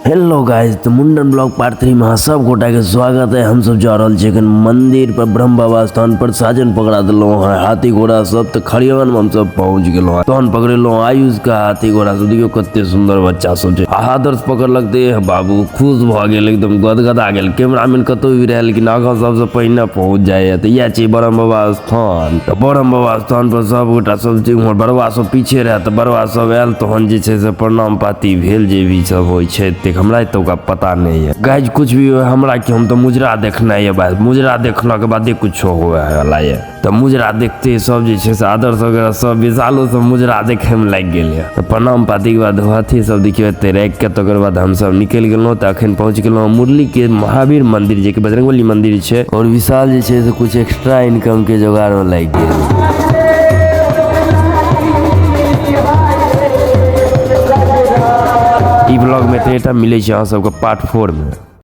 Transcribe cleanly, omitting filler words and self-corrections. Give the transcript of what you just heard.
Hello guys, तो मुंडन blog part 3 में अहाँ सब गोटा के स्वागत है। हम सब जा रहल छी एखन मंदिर पर, ब्रह्म बाबा स्थान पर साजन पकड़ा देलहुँ हैं, हाथी घोड़ा सब। तो खरियान में हम सब पहुंच गेलहुँ हैं, तहन पकड़ेलहुँ आयुष का हाथी घोड़ा सब। देखियो कते सुंदर बच्चा सब छै। आ आदर्श पकड़लक ते बाबू खुश भऽ गेल, एकदम गदगदा गेल। कैमरामैन कतौ भी रहे लेकिन आगाँ सबसे पहिने पहुंच जाइए। तो इएह छै ब्रह्म बाबा स्थान। तऽ ब्रह्म बाबा स्थान पर सब गोटा सब छै, उम्हर बड़वा सब पीछे रहे, तऽ बड़वा सब आयल तहन जे छै से प्रणाम पाती भेल, जे भी सब होइ छै। देख हमरा एतुका पता नहीं है गाइज, कुछ भी हो हमरा कि हम तो मुजरा देखना है बस, मुजरा देखला के बादे कुछो हुए वाला है। तऽ मुजरा देखते सब जे छै से आदर्श वगैरह सब विशालो सब मुजरा देखे में लागि गेल है। तऽ प्रणाम पाती के बाद हाथी सब देखियो एते राखि के तकर बाद हम सब निकलि गेलहुँ। तऽ अखन पहुँच गेलहुँ मुरली के महावीर मंदिर, जे कि बजरंगबली मंदिर छै। और विशाल जे छै से कुछ एक्स्ट्रा इनकम के जोगाड़ में लागि गेल। ई ब्लॉग में एतबे टा मिलै छै अहाँ सबके पार्ट 4 में।